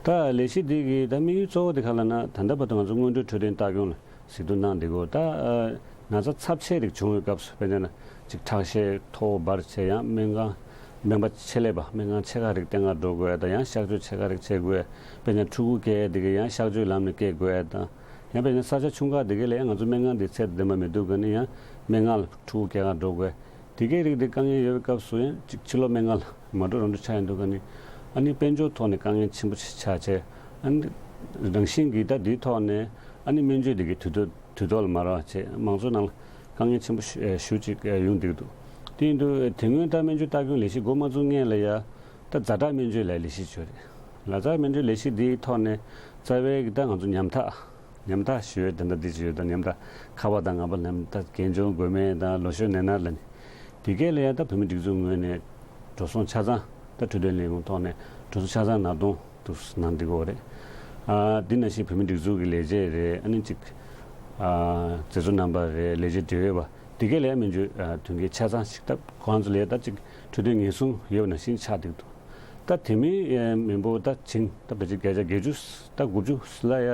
ད་ལས་གཞི་འདི་གི་ད་དམིགས་ཡུལ་གཙོ་བོ་དེ་ག་ལབ་ན། ད་ལྟ་བར་དུ་ང་ཚོ་སྔོན་འགྲོའི་འཕྲོད་བསྟེན་ལྟ་སྐྱོང་ལ་གཟིགས་འདུག་གནང་བསྡད་ཀྱི་ཡོད། ད་ཨ་ན་ཚ་ཚབས་ཆེ་རིགས་བྱུང་བའི་སྐབས་སུ་དཔེར་ན་ཅིག་ཁྲག་ཤེད་མཐོ་བོ་འབར་བྱས། ཡང་སྨན་ཁང་སྨན་པ་ཆེད་ལས་པ་སྨན་ཁང་ཆེ་ཁག་རིགས་བསྟེན་ག་འགྲོ་དགོས་དང་། ཡང་གཤག་བཅོས་ཆེ་ཁག་རིགས་བྱེད་དགོས། དཔེར་ན་ཕྲུ་གུ་སྐྱེ་དེ་གའི་ཡང་གཤག་བཅོས་ལམ་ནས་སྐྱེ་དགོས་དང་། ཡང་དཔེར་ན་ས་ཆ་ཆུང་ཁག་དེ་གའི་ལ་ཡང་ང་ཚོ་སྨན་ཁང་དེ་ཚད་ལྡན་པ་མི་འདུག་ག་ནི་ཡང་སྨན་ཁང་ལ་ཕྲུ་གུ་སྐྱེ་ག་འགྲོ་དགོས། དེ་གའི་རིགས་དེ་དཀའ་ངལ་ཡོད་པའི་སྐབས་སུ་ཡང་ཅིག་ཕྱི་ལོགས་སྨན་ཁང་ལ་མ་འགྲོ་རང་འགྲོ་ཆགས་ཡོང་དུས་ག་ནི་ཨ་ནི་དཔལ་འབྱོར་ཐོག་ནས་དཀའ་ངལ་ཆེན་པོ་ཞིག་ཆགས་བྱས། ཨ་ནི་རང་བཞིན་གྱིས་ད་དེའི་ཐོག་ནས་ཨ་ནི་སྨན་བཅོས་དེ་གའི་དུས་ཐོག་དུས་ཐོག་ལ་མ་རག་བྱས་མང་ཚོགས་ནང་ལ་དཀའ་ངལ་ཆེན་པོ་ཞེ་ཞེ་ཅིག་ཡོང་བསྡད་ཀྱི་འདུག་དེ་ཡིན་དུས་དེ་སྔོན་ད་སྨན་བཅོས་ལྟ་སྐྱོང་ལས་གཞི་འགོ་མ་བཙུགས་སྔོན་ལ་ཡ་ད་ཛ་དྲག་སྨན་བཅོས་ལ་ལས་གཞི་ཅིག་ཡོད་རེད། ཛ་དྲག་སྨན་བཅོས་ལས་གཞི་དེའི་ཐོག་ནས་རྩ་བའི་གི་ད་ང་ཚོ་ཉམ་ཐག་ཉམ་ཐག་ཞུ་ཡས་དེ་འདྲ་འདི་ཅིག་ཡོད། ད་ཉམ་ཐག་ཁ་པར་དང་ང་པ་ཉམ་ཐག་རྒན་གཞོན་མགོ་སྨན་དང་ལོ་གཞོན་ནད་མནར་ལ་ནི་དེ་གས་ལ་ཡ་ད་བོད་མི་སྒྲིག་འཛུགས་ངོས་ནས་འགྲོ་སོང་ཆ་ཚང་ད་འཕྲོད་བསྟེན་ལས་ཁུངས་ཐོག་ནས་འགྲོ་སོང་ཆ་ཚང་ནག་སྟོང་དུ་གནང་བསྡད་ཀྱི་ཡོད་རེད། ཨ་འདི་ནང་བཞིན་བོད་མི་སྒྲིག་འཛུགས་ཀྱི་ལས་བྱེད་རེད། ཨ་ནི་ཅིག་ཨ་མཛད་གཙོ་རྣམ་པ་རེད། ལས་བྱེད་འབྲེལ་ཡོད་པ་དེ་གས་ལ་ཡ་སྨན་བཅོས་ཨ་མཐུན་རྐྱེན་ཆ་ཚང་ཞིག་ད་ཁོང་ཚོ་ལ་ཡ་ད་ཅིག་འཕྲོད་བསྟེན་ཉེན་སྲུང་ཡོད་པ་ནང་བཞིན་ཆགས་བསྡད་འདུག་ད་དེ་མིན་ཨ་མི་འབོར་ད་བྱིངས་ད་ཕལ་ཆེར་བརྒྱ་ཆ་བརྒྱད་ཅུ་ད་དགུ་བཅུ་ལ་ཡ་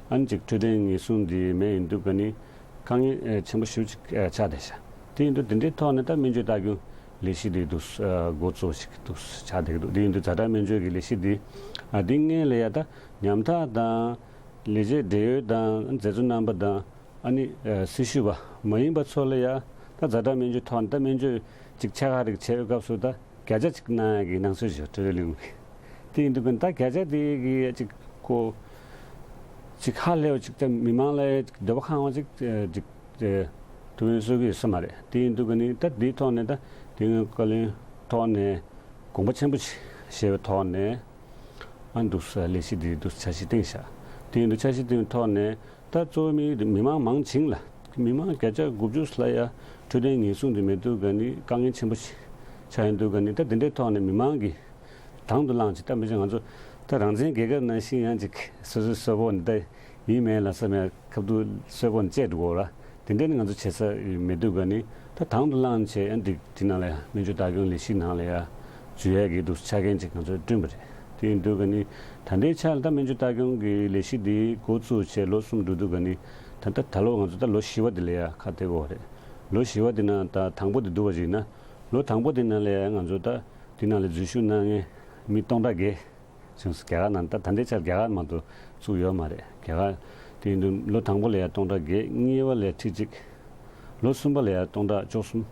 ཨ་ནི་ཅིག་འཕྲོད་བསྟེན་ཉེན་སྲུང་འདི་མེད་ཡིན་དུས་ག་ནི་དཀའ་ངལ་ཨ་ཆེན་པོ་ཞེ་པོ་ཅིག་ཨ་ཆགས་བསྡད་ཤག་དེ་ཡིན་དུས་དེ་འདྲའི་ཐོག་ནས་ད་སྨན་བཅོས་ལྟ་སྐྱོང་ལས་གཞི་དེ་འདུག་ཨ་འགོ་གཙོ་ཞིག་འདུག་ཆགས་བསྡད་ཀྱི་འདུག་དེ་ཡིན་དུས་ཛ་དྲག་སྨན་བཅོས་ཀྱི་ལས་གཞི་འདི་ཨ་འདི་སྔོན་ལ་ཡ་ད་ཉམ་ཐག་དང་ལས་བྱེད་འབྲེལ་ཡོད་དང་མཛད་གཙོ་རྣམ་པ་དང་ཨ་ནི་ཨ་སྲི་ཞུ་བ་མ་ཡིན་པ་ཚོ་ལ་ཡ་ད་ཛ་དྲག་སྨན་བཅོས་ཐོག་ནས་ད་སྨན་བཅོས་ཅིག་ཆེ་ཁག་རིགས་བྱེད་པའི་སྐབས་སུ་ད་བརྒྱ་ཆ་གཅིག་གནང་ཡག་གི་སྣང་ཚུལ་ཞིག་འཕྲོད་བསྟེན་ལས་ཁུངས་ཀྱིས། དེ་ཡིན་དུས་ཀྱང་ད་བརྒྱ་ཆ་དེ་གི་ཅིག་ཁོ་ཅིག་ཧ་ལས་པ་ཅིག་ད་མི་མང་ལ་ཅིག་འདོད་པ་ཁེངས་པ་ཅིག་ཅིག་ཅིག་ ཐུགས་ཕན་གསོས་ཀྱི་ཡོད་ས་མ་རེད། དེ་ཡིན་དུས་ཀ་ནི་ད་འདིའི་ཐོག་ནས་ད་དེ་སྔོན་བཀའ་བློན་ཐོག་ནས་དགོངས་པ་ཆེན་པོ་ཞིག་བཞེས་པའི་ཐོག་ནས་ཨ་འདུག་ལས་གཞི་འདི་འདུག་འཆར་གཞི་བཏིང་བཞག་དེ་ཡིན་དུས་འཆར་གཞི་བཏིང་བའི་ཐོག་ནས་ད་གཙོ་བོ་མི་མི་མང་མང་ཆེ་ལ་མི་མང་བརྒྱ་ཆ་དགུ་བཅུ་ལ་ཡ་འཕྲོད་བསྟེན་ཉེན་སྲུང་འདི་མེད་དུས་ཀ་ནི་དཀའ་ངལ་ཆེན་པོ་ཞིག་ཆགས་ཡོང་དུས་ཀ་ནི་ད་དེ་འདྲའི་ཐོག་ནས་མི་མང་གིས་དང་དུ་བླངས་ཅིག་ད་མི་ཅིག་ང་ཚོ་ད་རང་བཙན་རྒྱལ་ཁབ་ནང་བཞིན་ཡང་ཅིག་སོ་སོའི་གསོལ་ཕོགས་འདི་ད་ཡིན་མིན་ལ་སོགས་པའི་ཁ་ཐུག་གསོལ་ཕོགས་འདི་བཅད་འགྲོ་གི་ཡོད་ར། དེ་འདྲ་ནི་ང་ཚོ་བྱེད་ས་མེད་དུས་ཀ་ནི་ད་དང་དུ་བླངས་བྱས་ཨ་འདི་འདི་ནང་ལ་ཡང་སྨན་བཅོས་ལྟ་སྐྱོང་ལས་གཞི་ནང་ལ་ཡང་འཛུལ་ཡས་ཀྱི་འདུག་ཆ་རྐྱེན་ཅིག་ང་ཚོས་བསྐྲུན་པ་རེད། དེ་ཡིན་དུས་ཀ་ནི་ད་ལྟའི་ཆར་ད་སྨན་བཅོས་ལྟ་སྐྱོང་གི་ལས་གཞི་འདི་འགོ་བཙུགས་བྱས་ལོ་གསུམ་འགྲོ་དུས་ཀ་ནི་ད་ད་ད་ལོ་ང་ཚོ་ད་ལོ་བཞི་པ་འདི་ལ་ཡང་ཁ་གཏད་དགོས་པ་རེད། ལོ་བཞི་པ་འདི་ནང་ད་དང་པོ་འདི་བསྡུ་བ་ཞིག་ཡིན་ན་ལོ་དང་པོ་འདི་ནང་ལ་ཡང་ང་ཚོ་ད་འདི་ནང་ལ་འཛུལ་ཞུགས་གནང་མཁན་མི་སྟོང་ཕྲག་བརྒལ། བྱུང་སོང་། རྒྱ་གར་ནང་ད་ད་ལྟའི་ཆར་རྒྱ་གར་མ་གཏོགས་བཙུགས་ཡོད་མ་རེད། རྒྱ་གར་དེ་ཡིན་དུས་ལོ་དང་པོ་ལ་ཡ་སྟོང་ཕྲག་བརྒྱད། གཉིས་པ་ལ་ཡ་ཁྲི་གཅིག་ལོ་གསུམ་པ་ལ་ཡ་སྟོང་ཕྲག་བཅུ་གསུམ།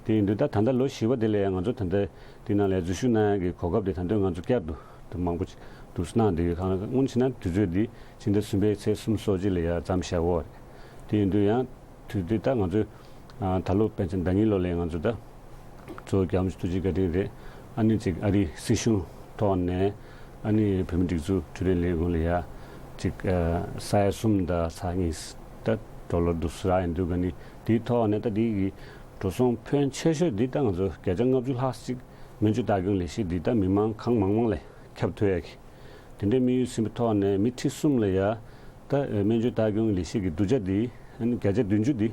དེ་ཡིན་དུས་ད་ད་ལྟ་ལོ་བཞི་པ་དེ་ལ་ཡ་ང་ཚོ་ད་ལྟ་དེ་ནང་ལ་ཡ་འཛུལ་ཞུགས་གནང་ཡ་གི་གོ་སྐབས་དེ་ད་དུང་ང་ཚོ་བསྐྱར་དུ་དུ་མང་པོ་ཅིག་འདུག་གནང་བསྡད་ཡོད། གང་ལ་སྔོན་ཕྱིན་ན་དུས་ཚོད་འདི་ཕྱི་ཟླ་གསུམ་པའི་ཚེས་སུམ་ཅུ་སོ་གཅིག་ལ་ཡ་མཚམས་བཞག་ཡོད་རེད། དེ་ཡིན་དུས་ཡང་དུས་དེ་ད་ང་ཚོས་ཨ་ད་ལོ་དཔེ་ཆ་ཟླ་ཉིན་ལོ་ལས་ང་ཚོ་ད་གཙོ་བོ་རྒྱལ་བ་རིན་པོ་ཆེ་ཐུགས་རྗེ་བཀའ་དྲིན་རེད། ཨ་ནི་ཅིག་ཨ་རིའི་སྲིད་གཞུང་ཐོག་ནས་ཨ་ནི་བོད་མི་སྒྲིག་འཛུགས་འཕྲོད་བསྟེན་ལས་ཁུངས་ལ་ཡ་ཅིག་ཨ་ས་ཡ་གསུམ་དང་ས་ཡ་གཉིས་ད་ཌོ་ལར་འདུག་སེ་རག་ཡིན་དུས་ཀ་ནི་དེའི་ཐོག་ནས་ད་དེ་གི་འགྲོ་སོང་ཕོན་ཆེ་ཤོས་འདི་ད་ང་ཚོ་བརྒྱ་ཆ་ལྔ་བཅུ་ལྷག་ཅིག་སྨན་བཅོས་ལྟ་སྐྱོང་ལས་གཞི་འདི་ད་མི་མང་གང་མང་མང་ལ་ཁྱབ་ཐུབ་ཡ་གི་དེ་འདྲའི་དམིགས་ཡུལ་ཟིན་པའི་ཐོག་ནས་མི་ཁྲི་གསུམ་ལ་ཡ་ད་སྨན་བཅོས་ལྟ་སྐྱོང་ལས་གཞི་གི་བསྡུ་ཆ་འདི་ཨ་ནི་བརྒྱ་ཆ་བདུན་ཅུ་འདི་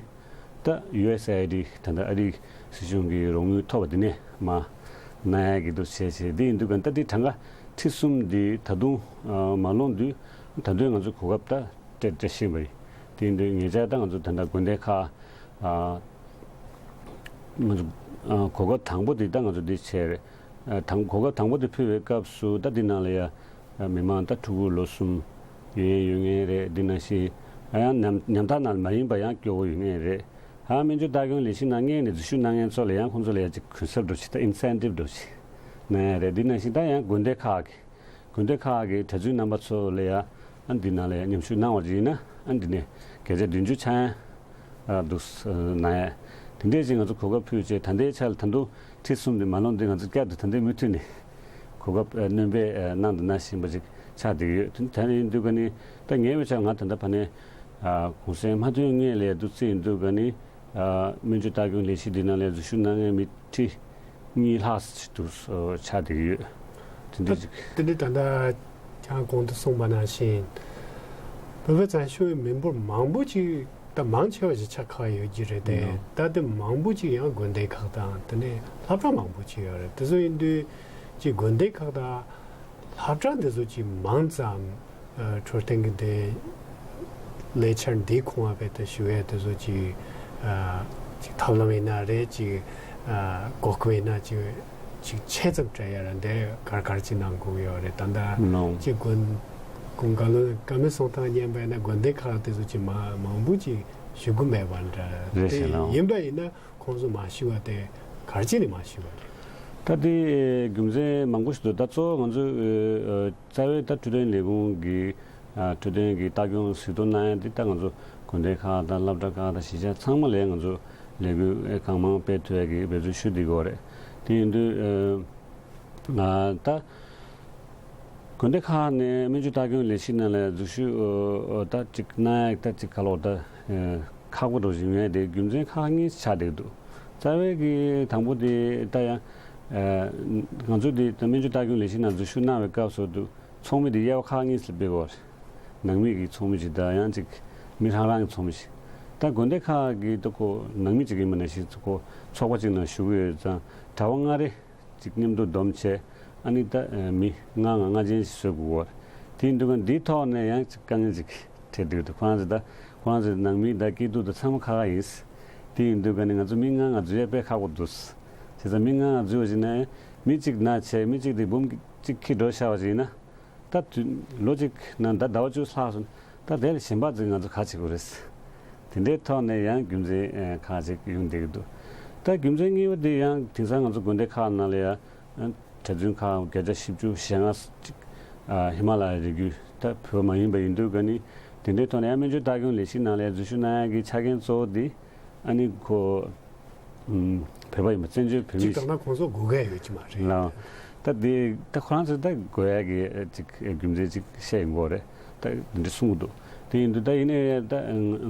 ད་ཡུ་ཨེས་ཨེ་ཨའི་ཌི་ད་ལྟ་ཨ་རིའི་སྲིད་གཞུང་གི་རོགས་དངུལ་ཐོབ་པ་འདི་ནས་མར་གནང་ཡ་གི་འདུག་བྱས་བྱས་འདི་ཡིན་དུས་ཀ་ད་འདི་གྲངས་ཀ་ཁྲི་གསུམ་འདི་ད་དུང་མ་ལོངས་དུས་ད་དུང་ང་ཚོ་གོ་སྐབས་ད་སྤྲད་སྤྲད་བཞིན་པ་ཡིན། དེ་ཡིན་དུས་ཉེ་ཆར་ད་ང་ཚོ་ད་ལྟ་དགོན་སྡེ་ཁག་ང་ཚོ་གོ་སྐབས་དང་པོ་འདི་ད་ང་ཚོ་འདི་བྱས་རེད། དང་གོ་སྐབས་དང་པོ་དེ་ཕུལ་བའི་སྐབས་སུ་ད་འདི་ནང་ལ་ཡ་མི་མང་ད་ཕྲུ་གུ་ལོ་གསུམ་ཡོད་ཡོད་མཁན་རེད། འདི་ནང་བཞིན་ཡང་ཉམ་ཉམ་ཐག་ནང་མ་ཡིན་པ་ཡང་སྐྱོ་བོ་ཡོད་མཁན་རེད། ཧ་སྨན་བཅོས་ལྟ་སྐྱོང་ལས་གཞི་ནང་སྔོན་ནས་འཛུལ་ཞུགས་གནང་མཁན་ཚོ་ལ་ཡང་ཁོང་ཚོ་ལ་ཡ་ཅིག་གུན་གསབ་འདྲ་ཞིག་ད་ཨིན་སེན་ཊིབ་འདྲ་ཞིག་གནང་ཡ་རེད། འདི་ནང་བཞིན་ད་ཡང་དགོན་སྡེ་ཁག་གི་དགོན་སྡེ་ཁག་གི་གྲྭ་བཙུན་རྣམ་པ་ཚོ་ལ་ཡ་ཨ་འདི་ནང་ལ་ཡ་མཉམ་ཞུགས་གནང་བ་ཅིག་ཡིན་ན་ཨ་འདི་ནས་བརྒྱ་ཆ་བདུན་ཅུ་ཆག་ཡང་འདུག་ན་ཡ། དེ་འདྲས་ཅིག་ང་ཚོ་གོ་སྐབས་ཕུལ་བྱས་ད་ལྟའི་ཆར་ད་དུང་ཁྲི་གསུམ་དེ་མ་ལོངས་དུས་ང་ཚོ་བསྐྱར་དུ་ད་ལྟའི་མུ་མཐུད་ནས་གོ་སྐབས་སྣོན་པ་གནང་དང་གནང་བཞིན་པ་ཅིག་ཆགས་བསྡད་ཀྱི་ཡོད། དེ་ད་ཡིན་དུས་ཀ་ནི་ད་ངའི་འོས་འཆར་ང་ད་ལྟ་ཕ་ནས་གུང་སེང་མ་ཐོན་སྔོན་ལ་འདུག་རྩིས་ཡིན་དུས་ཀ་ནི། སྨན་བཅོས་ལྟ་སྐྱོང་ལས་གཞི་འདི་ནང་ལ་འཛུལ་ཞུགས་གནང་མཁན་མི་ཁྲི་གཉིས་ལྷག་ཙམ་དུ་ཆགས་བསྡད་ཀྱི་ཡོད། དེ་འདྲ་ཅིག་དེ་ནི་ད་ལྟ་ཁྱེད་གོང་དུ་གསུངས་པ་ནང་བཞིན་བོད་པའི་བཙན་བྱོལ་བའི་མི་འབོར་མང་པོ་ཅིག་ད་མང་ཆེ་བ་ཞིག་ཆགས་ཁག་ཡོད་ཀྱི་རེད་དེ། ད་དེ་མང་པོ་ཅིག་ཡང་དགོན་སྡེ་ཁག་དང་དེ་ནས་སློབ་གྲྭ་མང་པོ་ཅིག་ཡོད་རེད། དེ་ཚོ་ཡིན་དུས་ཅིག་དགོན་སྡེ་ཁག་དང་། སློབ་གྲྭ་འདི་ཚོ་ཅིག་མང་ཙམ་འཕྲོད་བསྟེན་གྱི་འདི་ལས་འཆར་འདིའི་ཁོངས་བ་བས་ཏེ་ཞུ་ཡས་དེ་ཚོ་ཅིག་ཅིག་ཐབས་ལམ་ཡིན་ན་རེད། ཅིག་གོ་སྐབས་ཡིན་ན་ཅིག་ཅིག་ཆེ་ཙམ་སྤྲད་ཡ་ར་འདི་གར་གར་ཅིག་གནང་དགོས་ཡོད་རེད། ད་ལྟ་ལོང་ཅིག་དགོན་དགོན་བཀའ་བློན་བཀའ་མོལ་གསུང་སྟངས་ཉན་པ་ཡིན་ན་དགོན་སྡེ་ཁག་དེ་ཚོ་ཅིག་མ་མང་པོ་ཅིག་ཞུ་གི་མེད་པ་འདྲ་རེད། དེ་ཤག་ལོང་ཡིན་པ་ཡིན་ན་ཁོང་ཚོ་མ་ཞུ་བ་དེ་གར་ཅིག་ནས་མ་ཞུ་བ་རེད། ད་དེ་རྒྱུ་མཚན་མང་པོ་ཞིག་འདུག་ད་གཙོ་བོ་ང་ཚོ་རྩ་བའི་ད་འཕྲོད་བསྟེན་ལས་ཁུངས་ཀྱི་འཕྲོད་བསྟེན་གྱི་ལྟ་སྐྱོང་གཟིགས་རྟོག་གནང་ཡ་འདི་ད་ང་ཚོ་དགོན་སྡེ་ཁག་དང་སློབ་གྲྭ་ཁག་དང་གཞིས་ཆགས་ཚང་མ་ལ་ང་ཚོ་ལས་འགུལ་གང་མང་སྤེལ་ཐུབ་ཡ་གི་འབད་བརྩོན་ཞུ་བསྡད་ཀྱི་ཡོད་རེད། དེ་ཡིན་དུས་ད་དགོན་སྡེ་ཁག་ནས་སྨན་བཅོས་ལྟ་སྐྱོང་ལས་གཞི་ནང་ལ་འཛུལ་ཞུགས་ད་ཅིག་གནང་ཡ་ད་ཅིག་ག་ལོག་ད་ཁག་པོ་འགྲོ་བཞིན་ཡོད་དེ་རྒྱུ་མཚན་ཁག་གཉིས་ཆགས་བསྡད་འདུག་རྩ་བའི་གི་དང་པོ་དེ་ད་ཡང་ང་ཚོ་དེ་སྨན་བཅོས་ལྟ་སྐྱོང་ལས་གཞི་ནང་འཛུལ་ཞུགས་གནང་བའི་སྐབས་སུ་དུ་ཚོགས་མི་དེ་དབྱེ་བ་ཁག་གཉིས་སུ་སྤེལ་དགོས་རེད། ནང་མི་གི་ཚོགས་མི་ཅིག་དང་ཡང་ཅིག་མི་རང་རང་གི་ཚོགས་མི་ཅིག་ད་དགོན་སྡེ་ཁག་གི་ད་ཁོ་ནང་མི་ཅིག་ཡིན་པ་ནང་བཞིན་ཁོ་ཚོགས་པ་ཅིག་ནང་ཞུགས་ཀྱི་ཡོད་ཙང་གྲྭ་པ་ལྔ་རེ་ཅིག་མཉམ་དུ་བསྡོམས་བྱས་ཨ་ནི་ད་མི་ལྔ་ལྔ་ལྔ་ཅན་ཞིག་བཟོ་དགོས་པ་རེད། དེ་ཡིན་དུས་ཀ་འདིའི་ཐོག་ནས་ཡང་ཅིག་དཀའ་ངལ་ཅིག་འཕྲད་འདུག་ད་ཁོ་རང་ཚོ་ད་ཁོ་རང་ཚོ་ནང་མི་ད་སྐྱིད་སྡུག་ད་ཚང་མ་ཁག་ཁག་ཡིན། དེ་ཡིན་དུས་ཀ་ནི་ང་ཚོ་མི་ལྔ་ལྔ་འཛུལ་ཡ་དཔེ་ཁག་པོ་འདུག་བྱས་ཙང་མི་ལྔ་ལྔ་འཛུལ་བ་ཞིག་ན་མི་གཅིག་ན་བྱས་མི་གཅིག་དེ་འབུམ་གཅིག་འཁྱེར་འགྲོ་ཤར་བ་ཞིག་ཡིན་ན། ད་དུས་ལོ་གཅིག་ནང་ད་ཟླ་བ་བཅུ་ལྷག་སོང་ད་དེ་ལ་གཞན་པ་ཚོས་ང་ཚོ་ག་བྱེད་དགོས་རེད། དེ་འདྲའི་ཐོག་ནས་ཡང་རྒྱུ་མཚན་ཁག་ཅིག་ཡོང་བསྡད་ཀྱི་འདུག་ད་རྒྱུ་མཚན་གཉིས་པ་དེ་ཡང་དེང་སང་ང་ཚོ་དགོན་སྡེ་ཁག་ནང་ལ་ཡང་གྲྭ་བཙུན་ཁག་བརྒྱ་ཆ་བཞི་བཅུ་ཞེ་ལྔ་ཅིག་ཧི་མ་ལ་ཡའི་རི་རྒྱུད་ད་བོད་མ་ཡིན་པ་ཡིན་དུས་ཀ་ནི་དེ་འདྲའི་ཐོག་ནས་ཡང་སྨན་བཅོས་ལྟ་སྐྱོང་ལས་གཞི་ནང་ལ་ཡང་འཛུལ་ཞུགས་གནང་ཡག་གི་ཆ་རྐྱེན་གཙོ་བོ་དེ་ ཨ་ནི་ཁོ་ཨམ་བོད་པ་ཡིན་པ། བཙན་བྱོལ་བོད་ཅིག་མི་ཞིག་དྲང་ན་ཁོང་ཚོ་དགོས་གལ་ཡོད་ཀྱི་མ་རེད། ལགས། ད་དེ་ད་ཁོ་རང་ཚོས་ད་དགོས་ཡ་གི་ཅིག་རྒྱུ་མཚན་ཅིག་བཤད་ཡོང་གི་རེད། ད་འདི་འདྲ་གསུང་གི་འདུག་དེ་ཡིན་དུས་ད་ཡིན་ནའི་ད་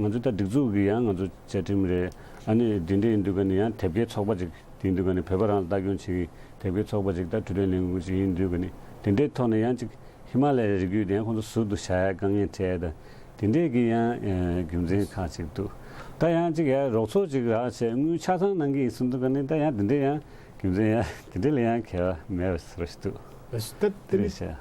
ང་ཚོ་ད་སྒྲིག་འཛུགས་ཀྱི་ཡང་ང་ཚོ་བཅའ་ཁྲིམས་རེད། ཨ་ནི་འདི་འདྲ་ཡིན་དུས་ཀ་ནི་ཡང་དེབ་སྐྱེལ་ཚོགས་པ་ཅིག་དེ་ཡིན་དུས་ཀ་ནི་བོད་པ་རང་ལ་ལྟ་སྐྱོང་བྱེད་ཀྱི་དེབ་སྐྱེལ་ཚོགས་པ་ཅིག་ད་འཕྲོད་བསྟེན་ལས་ཁུངས་ཅིག་ཡིན་དུས་ཀ་ནི་དེ་འདྲའི་ཐོག་ནས་ཡང་ཅིག་ཧི་མ་ལ་ཡའི་རི་རྒྱུད་དེ་ཡང་ཁོང་ཚོ་ཟུར་དུ་བཞག་ཡ་དཀའ་ངལ་འཕྲད་ཡ་ད་དེ་འདྲས་ཀྱི་ཡང་ཨ་རྒྱུ་མཚན་ཁག་ཅིག་འདུག་ད་ཡང་ཅིག་ཡང་རོགས་ཚོགས་ཅིག་རག་བྱས་དངུལ་ཆ་ཚང་གནང་གི་ཡིན་གསུངས་དུས་ཀ་ནི་ད་ཡང་དེ་འདྲས་ཡང་རྒྱུ་མཚན་ཡང་དེ་འདྲས་ལ་ཡང་འགལ་བ་མེད་པ་ཟེར་ཞིག་འདུག་ད་དེ་ནི་རེད་ཤག་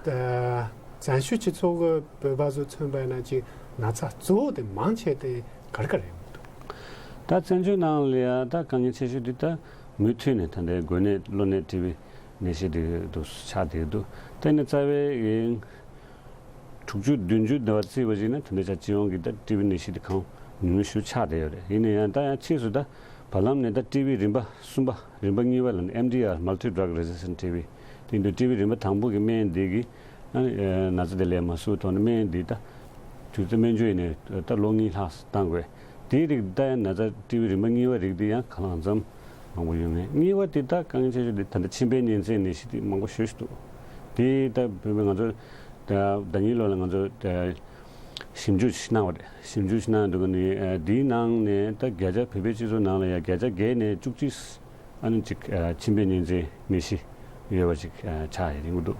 བཙན་བྱོལ་སྤྱི་ཚོགས་ཀྱི་བོད་པ་ཚོ་མཚོན་པ་ཡིན་ན་ཅིག་ན་ཚ་གཙོ་བོ་དེ་མང་ཆེ་དེ་ག་རེ་ག་རེ་ཡོང་གི་འདུག་ད་བཙན་བྱོལ་ནང་ལ་ཡང་ད་དཀའ་ངལ་ཆེ་ཤོས་དེ་ད་མུ་མཐུད་ནས་ད་ལྟའི་འགོས་ནད་གློ་ནད་ཊི་བི་ནད་གཞི་དེ་འདུག་ཆགས་བསྡད་འདུག་དེ་ནི་རྩ་བའི་དྲུག་ཅུ་བདུན་ཅུ་འདྲ་བ་བརྩིས་པ་ཞིག་ན་ད་ལྟའི་ཆ་སྤྱི་ཡོངས་ཀྱི་ད་ཊི་བི་ནད་གཞི་དེ་གང་ཉུང་ཤོས་ཆགས་བསྡད་ཡོད་རེད། ཡིན་ན་ཡང་ད་ཡང་ཕྱིས་སུ་ད་བར་ལམ་ནས་ད་ཊི་བི་རིམ་པ་གསུམ་པ་རིམ་པ་གཉིས་པ་ལ་ནི་ཨེམ་ཌི་ཨར་Multi Drug Resistant ཊི་བི་དེ་འདུག་ཊི་བི་རིམ་པ་དང་པོ་གི་སྨན་འདི་གི་ཨ་ནི་ན་ཚ་དེ་ལས་མ་སུ་ཐོག་ནས་སྨན་འདི་ད་དུས་ཚོད་སྨན་བཅོས་ཡིན་ནས་ད་ལོ་གཉིས་ལྷག་བཏང་དགོས། དེའི་རིགས་ད་ཡང་ན་ཚ་ཊི་བི་རིམ་པ་གཉིས་པ་རིགས་དེ་ཡང་གང་ལ་གང་འཚམ་མང་པོ་ཡོད་མེད། གཉིས་པ་དེ་ད་དཀའ་ངལ་ཆེ་ཤོས་དེ་ད་ལྟ་མཆིན་པའི་གཉན་ཚད་ནད་གཞི་དེ་མང་པོ་ཞེ་ཅིག་འདུག་དེ་ད་བོད་པའི་ང་ཚོ་ད་ཟླ་ཉིན་ལོ་ལ་ང་ཚོ་ད་ཞིབ་འཇུག་ཞིག་གནང་བ་རེད། ཞིབ་འཇུག་ཞིག་གནང་འདུག་ག་ནི་དེའི་ནང་ནས་ད་བརྒྱ་ཆ་བོད་པའི་སྤྱི་ཚོགས་ནང་ལ་ཡང་བརྒྱ་ཆ་བརྒྱད་ནས་བཅུ་གཅིག་ཨ་ནི་ཅིག་ཨ་མཆིན་པའི་གཉན་ཚད་ནད་གཞི་ཡོད་པ་ཅིག་ཨ་ཆགས་ཡོང་གི་འདུག་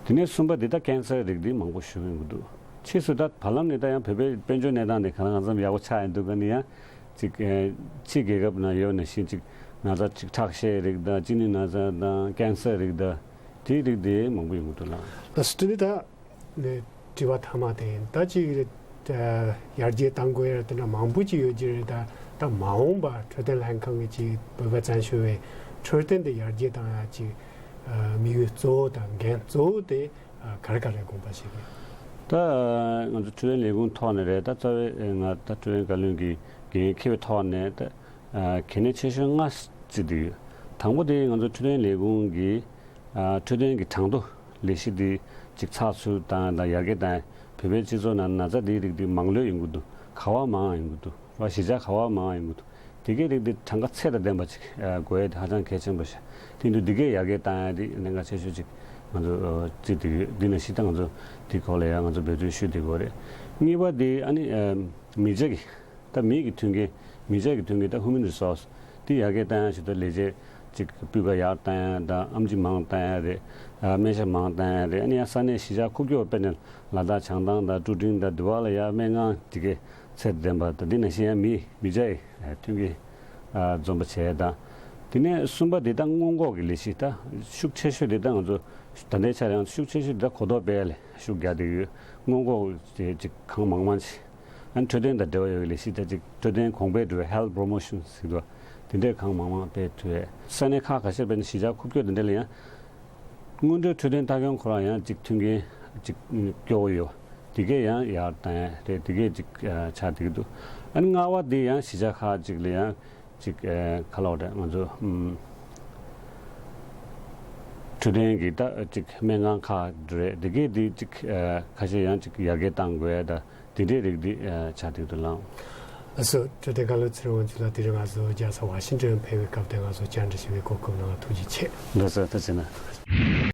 དེ་ནས་གསུམ་པ་འདི་ད་ཀན་སར་རིགས་འདི་མང་པོ་ཞིག་ཡོང་གི་འདུག་ཕྱིས་སུ་ད་བར་ལམ་ནས་ད་ཡང་བོད་པའི་དཔལ་འབྱོར་གནས་སྟངས་དེ་གང་ལ་གང་འཚམ་ཡག་པོ་ཆགས་ཡོང་འདུག་ག་ནི་ཡང་ཅིག་ཨ་ཕྱི་རྒྱལ་ཁབ་ནང་ཡོད་ནང་བཞིན་ཅིག་ན་ཚ་ཅིག་ཁྲག་ཤེད་རིགས་དང་གཅིན་སྙི་ན་ཚ་དང་ཀན་སར་རིགས་དང་དེའི་རིགས་དེ་མང་པོ་ཡོང་གི་འདུག་ལགས། ད་སྲིད་དོན་ད། ནས་དྲི་བ་མཐའ་མ་དེ་ཡིན། ད་ཅིག་ཡར་རྒྱས་གཏང་དགོས་ཡ་དེ་འདྲ་མང་པོ་ཅིག་ཡོད་ཀྱི་རེད། ད་ད་མ་འོངས་པ་འཕྲོད་བསྟེན་ལྷན་ཁང་གི་ཅིག་བོད་པ་བཙན་བྱོལ་བའི་འཕྲོད་བསྟེན་དེ་ཡར་རྒྱས་གཏང་ཡ་ཅིག་དམིགས་ཡུལ་གཙོ་བོ་དང་འགན་གཙོ་བོ་དེ་ག་རེ་ག་རེ་དགོངས་པ་བཞེས་ཀྱི། ད་ང་ཚོ་འཕྲོད་བསྟེན་ལས་ཁུངས་ཐོག་ནས་རེད། ད་རྩ་བའི་ང་ད་འཕྲོད་བསྟེན་བཀའ་བློན་གྱི་འགན་འཁྱེར་བའི་ཐོག་ནས་ད་གལ་གནད་ཆེ་ཤོས་ལྔ་བརྩིས་བསྡད་ཡོད། དང་པོ་དེ་ང་ཚོ་འཕྲོད་བསྟེན་ལས་ཁུངས་ཀྱི་ཨ་འཕྲོད་བསྟེན་གྱི་གྲངས་ཐོ་ལས་གཞི་འདི་ཅིག་ཚགས་ཚུད་བཏང་དང་ཡར་རྒྱས་བཏང་། བོད་པའི་སྤྱི་ཚོགས་ནང་ན་ཚ་འདིའི་རིགས་འདི་མང་ལོས་ཡོང་གི་འདུག་ག་བ་མང་ཡོང་གི་འདུག་བ་གཞིས་ཆགས་ག་བ་མང་ཡོང་གི་འདུག་དེ་གའི་རིགས་འདི་གྲངས་ཀ་ཚད་དང་ལྡན་པ་ཅིག་ཨ་དགོས་ཡ་དེ་ཧ་ཅང་གལ་ཆེན་པོ་ཞིག་དེ་འདུག་འདི་གའི་ཡར་རྒྱས་བཏང་ཡ་འདི་གནད་འགག་ཆེ་ཤོས་ཅིག་ང་ཚོ་ཨ་བརྩིས་བསྡད་ཡོད། འདི་ནང་བཞིན་ད་ང་ཚོ་འདི་སྐོར་ལ་ཡང་ང་ཚོ་འབད་བརྩོན་ཞུ་བསྡད་ཀྱི་ཡོད་རེད། གཉིས་པ་འདི་ཨ་ནི་ཨ་མི་ཆ་གི་ད་མི་གི་མཐུན་རྐྱེན། མི་ཆ་གི་མཐུན་རྐྱེན། ད་ཧུ་མན་རི་སོར་སི་དེ་ཡར་རྒྱས་བཏང་ཡ་ཞིག་ད་ལས་བྱེད་ཅིག་སྤུས་ཀ་ཡར་བཏང་ཡ་དང་ཨེམ་ཆི་མང་བཏང་ཡ་རེད། ཨ་སྨན་ཞབས་མང་བཏང་ཡ་རེད། ཨ་ནི་ཡང་ས་གནས་གཞིས་ཆགས་ཁུག་ཀྱོག་དཔེར་ན་ལ་དྭགས་བྱང་ཐང་དང་ཀྲུ་ཀྲིང་དང་དུ་བ་ལ་ཡ་སྨན་ཁང་དེ་གའི་ཚད་ལྡན་པ་དང་དེ་ནང་བཞིན་ཡང་མི་མི་ཆ་ཡི་མཐུན་རྐྱེན་ཨ་འཛོམས་པ་བྱས་དང་། དེ་ནས་གསུམ་པ་དེ་ད་སྔོན་འགོག་གི་ལས་གཞི། ད་ཤུགས་ཆེ་ཤོས་དེ་ད་ང་ཚོ་ད་ལྟའི་ཆར་ཡང་ཤུགས་ཆེ་ཤོས་དེ་ད་གོ་རྟོགས་སྤེལ་ལ་ཤུགས་རྒྱག་བསྡད་ཡོད། སྔོན་འགོག་དེ་ཅིག་གང་མང་མང་ཅིག་ཨ་ནི་འཕྲོད་བསྟེན་དང་འབྲེལ་བ་ཡོད་པའི་ལས་གཞི་ད་ཅིག་འཕྲོད་བསྟེན་གོང་འཕེལ་འགྲོ་བའི་health promotion ཟེར་གྱི་འདུག་དེ་འདྲས་གང་མང་མང་སྤེལ་ཐུབ་ཡས། ས་གནས་ཁག་ཁ་ཤས་དཔེར་ན་གཞིས་ཆགས་ཁུག་ཀྱོག་དེ་འདྲས་ལ་ཡང་སྔོན་འགྲོའི་འཕྲོད་བསྟེན་ལྟ་སྐྱོང་ཁོ་རང་ཡང་ཅིག་མཐུན་རྐྱེན་ཅིག་སྐྱོ་བོ་ཡོད། དེ་གས་ཡང་ཡར་བཏང་ཡས་རེད། དེ་གས་ཅིག་ཆགས་བསྡད་ཀྱི་འདུག་ཨ་ནི་ལྔ་པ་དེ་ཡང་གཞིས་ཆགས་ཁག་ཅིག་ལ་ཡང་ཅིག་ཨ་ག་ལབ་དགོས་རེད། ང་ཚོ་ཨམ་འཕྲོད་བསྟེན་གྱི་ད་ཅིག་སྨན་ཁང་ཁག་རེད། དེ་གས་དེ་ཅིག་ཨ་ཁ་ཤས་ཡང་ཅིག་ཡར་རྒྱས་གཏང་དགོས་ཡ་ད་དེ་འདྲའི་རིགས་དེ་ཨ་ཆགས་བསྡད་ཀྱི་འདུག་ལགས། ཨ་སོ། འཕྲོད་བསྟེན་བཀའ་བློན་ཚེ་རིང་དབང་ཕྱུག་ལགས་དེ་རིང་ང་ཚོ་རྒྱལ་ས་ཝ་ཤིང་ཊོན་ཕེབས་པའི་སྐབས་དེ་ང་ཚོ་བཅར་འདྲི་ཞུ་བའི་གོ་སྐབས་གནང་བ་ཐུགས་རྗེ་ཆེ། ལགས་སོ། ཐུགས་རྗེ་གནང་།